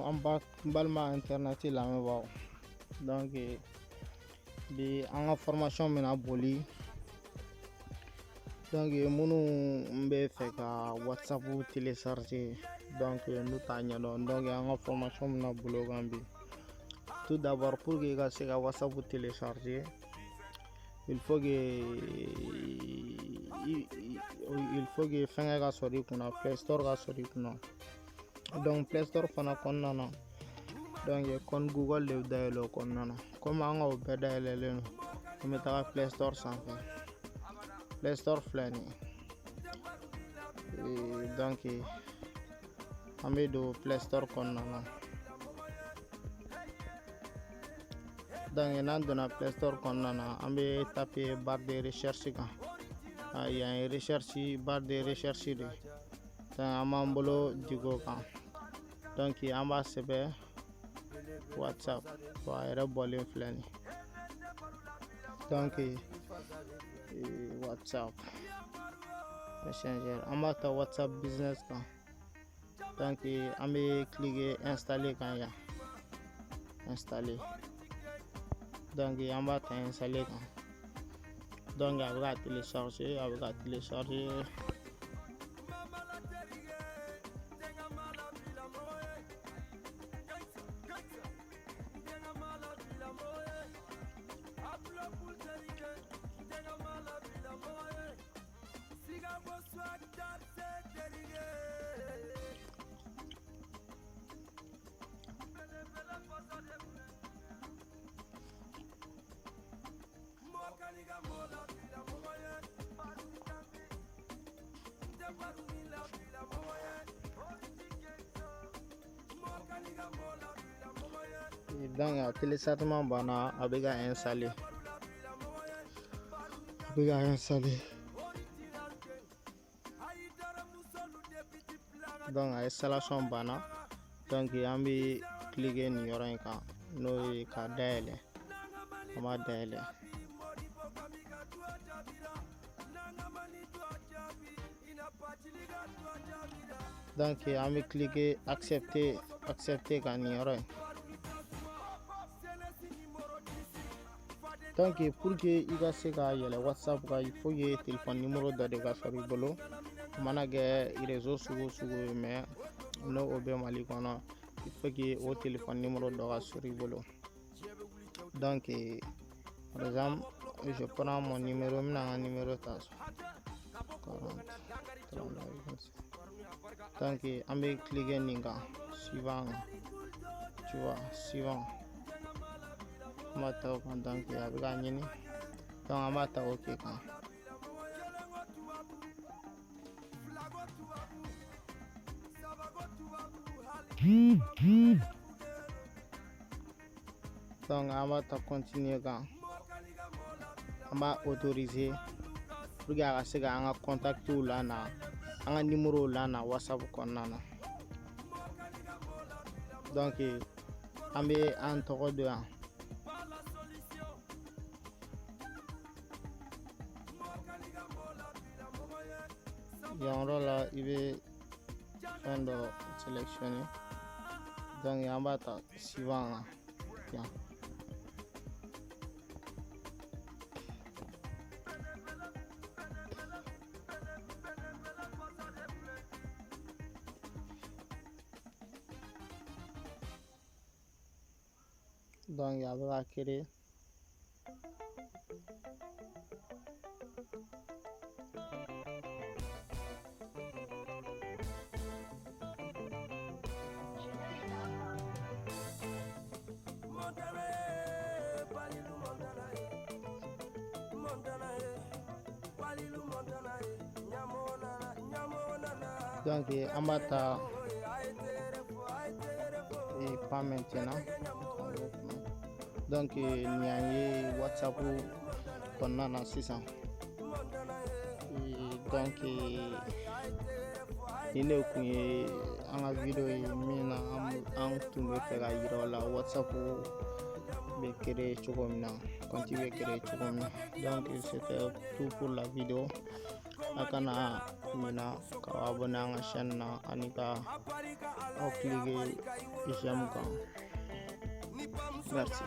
An balima internet lamɛnbaaw, donc bi an ka formation bɛna boli. Donc minnu bɛ fɛ ka WhatsApp télécharger, donc n'u t'a ɲɛdɔn, donc an ka formation bɛna boli o kan bi. Tout d'abord, pour que i ka se ka WhatsApp télécharger, il faut que fɛnkɛ ka sɔrɔ i kunna, Play Store ka sɔrɔ i kunna. Donc Play Store fana kɔnɔna na, donc compte Google de bɛ dayɛlɛ o kɔnɔna na. Komi an ka o bɛɛ dayɛlɛlen don, an bɛ taga Play Store sanfɛ. Play Store filɛ nin ye. Donc an bɛ don Play Store kɔnɔna na. Donc n'an donna Play Store kɔnɔna na, an bɛ taper barre de recherche kan. Yan ye recherche, barre de recherche de. Donc an b'an bolo digi o kan. Donc an b'a sɛbɛn WhatsApp. Bon, a yɛrɛ bɔlen filɛ nin. Donc WhatsApp Messenger, an b'a ta WhatsApp Business kan. Donc an bɛ cliquer installer kan yan, installer. Donc an b'a ta installer kan. Donc a bɛ ka télécharger, a bɛ ka télécharger. Donc a téléchargement banna, a bɛ ka installer, a bɛ ka installer. Donc a installation banna. Donc an bɛ cliquer nin yɔrɔ in kan, n'o ye k'a dayɛlɛ. An b'a dayɛlɛ. Donc an bɛ cliquer accepter, accepter kan nin yɔrɔ in. Donc pour que i ka se ka yɛlɛ WhatsApp kan, il faut que téléphone numéro dɔ de ka sɔrɔ i bolo. O mana kɛ réseau sugu o sugu ye, mais n'o o bɛ Mali kɔnɔ, il faut que o téléphone numéro dɔ ka sɔrɔ i bolo. Donc par exemple, je prends mon numéro, n bɛna n ka numéro ta, 40 39 25. Donc an bɛ cliquer nin kan, suivant kan, tu vois, suivant. An b'a ta o kan. Donc a bɛ k'a ɲini. Donc an b'a ta OK kan. Donc an b'a ta continuer kan. An b'a autoriser pour que a ka se ka an ka contactw lana, an ka numérow lana WhatsApp kɔnɔna na. Donc an bɛ an tɔgɔ don yan. Yan yɔrɔ la, i bɛ fɛn dɔ sélectionner. Donc an b'a ta suivant kan yan. Donc a bɛ ka créer. Donc an b'a ta pas maintenant. Donc nin y'an ye WhatsApp kɔnɔna na sisan. Donc nin de kun ye an ka vidéo ye min na an tun bɛ fɛ ka yira aw la WhatsApp bɛ créer cogo min na, compte bɛ créer cogo min na. Donc c'était tout pour la vidéo. A kana ɲina ka abonné an ka chaîne na ani ka aw cliquer j'aime kan. Merci.